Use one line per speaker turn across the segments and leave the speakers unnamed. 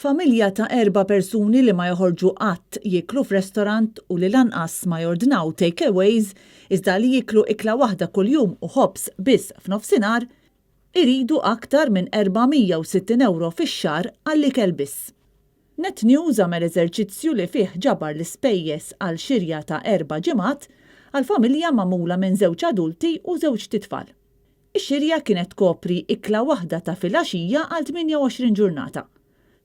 Familja ta' erba' persuni li ma joħorġu qatt jieklu f'restorant u li lanqas ma jordnaw take aways iżda li jieklu ikla waħda kuljum u ħobż biss f'nofsinhar, iridu aktar minn 460 ewro fix-xahar għall-ikel biss. Net News għamel eżerċizzju li fih ġabar l-ispejjeż għal xirja ta' erba' ġimgħat għal familja magħmula minn żewġ adulti u żewġt itfal. Ix-xirja kienet tkopri ikla waħda ta' filgħaxija għal 28 ġurnata.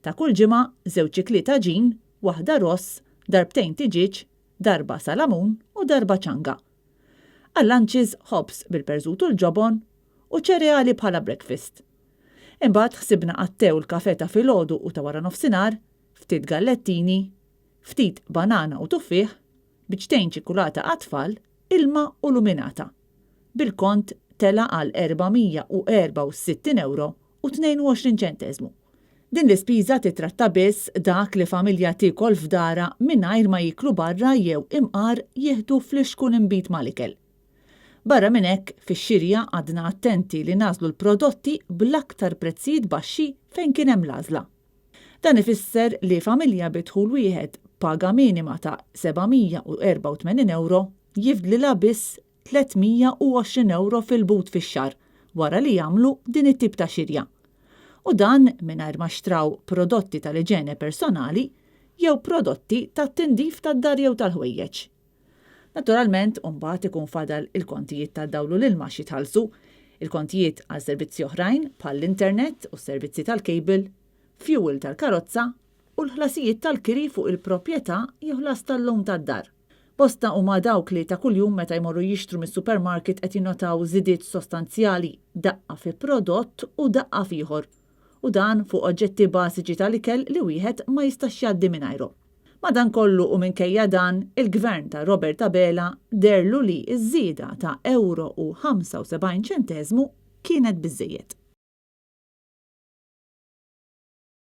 Ta' kull ġimgħa, żewġ ikliet għaġin, waħda ross, darbtejn tiġieġ, darba salamun u darba ċanga. Għal-lunches ħobż bil-perżut u l-ġobon u ċereali bħala breakfast. Imbagħad ħsibna għat-te u l-kafè ta' filgħodu u ta' waranofsinhar, ftit gallettini, ftit banana u tuffieħ, biċċtejn ċikkulata għat-tfal, ilma u luminata. Bil-kont tela' għal 464 ewro u 22 ċenteżmu. Din l-ispiża titratta biss dak li familja tiekol f'darha mingħajr ma jieklu barra jew imqar jieħdu flixkun inbid mal-ikel. Barra minn hekk, fix-xirja qgħadna attenti li nagħżlu l-prodotti bl-aktar prezzijiet baxxi fejn kien hemm l-għażla. Dan ifisser li familja bi dħul wieħed b'paga minima ta' 784 ewro jifdlilha biss 320 ewro fil-but fix-xahar wara li jagħmlu din it-tip ta' xirja. U dan mingħajr ma xtraw prodotti tal-iġene personali jew prodotti tat-tindif tad-dar jew tal-ħwejjeġ. Naturalment, imbagħad ikun fadal il-kontijiet tad-dawl u l-ilma x'jitħallsu, il-kontijiet għal servizzi oħrajn bħall-internet u s-servizzi tal-cable, fuel tal-karozza u l-ħlasijiet tal-kiri fuq il-proprjetà jew ħlas tal-loan tad-dar. Bosta huma dawk li ta' kuljum meta jmorru jixtru mis-supermarket qed jinnotaw żidiet sostanzjali, daqqa fi prodott u daqqa f'ieħor. U dan fuq oġġetti bażiċi tal-ikel li wieħed ma jistax jgħaddi mingħajrhom. Madankollu u minkejja dan, il-Gvern ta' Robert Abela dehrlu li ż-żieda ta' ewro u 75 ċenteżmu kienet biżżejjed.